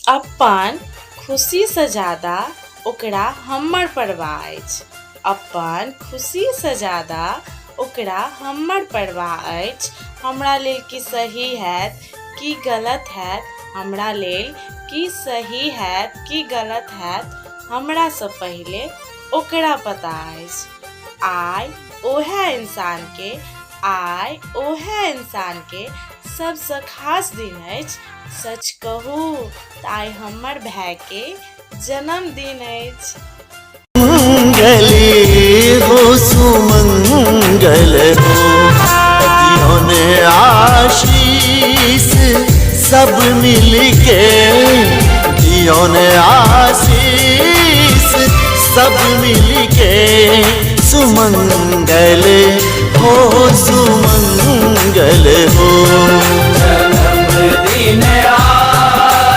अपन खुशीसँ ज्यादा ओकरा हमर परवाह अछि। अपन खुशीसँ ज्यादा ओकरा हमर परवाह अछि। हमरा लेल की सही हैत, की गलत हैत, हमरा लेल की सही हैत, की गलत हैत, हमरासँ पहिले ओकरा पता अछि। आइ ओएह इंसानके आइ ओएह इंसानके सबसँ खास दिन अछि। सच कहू तऽ आइ हमर भायके जन्मदिन अछि। मंगली हो सुमंगल हो, दियोन आशीष सब मिल के, दियोन आशीष सब मिल के, सुमंगल हो सुमंगल हो। जन्मदिन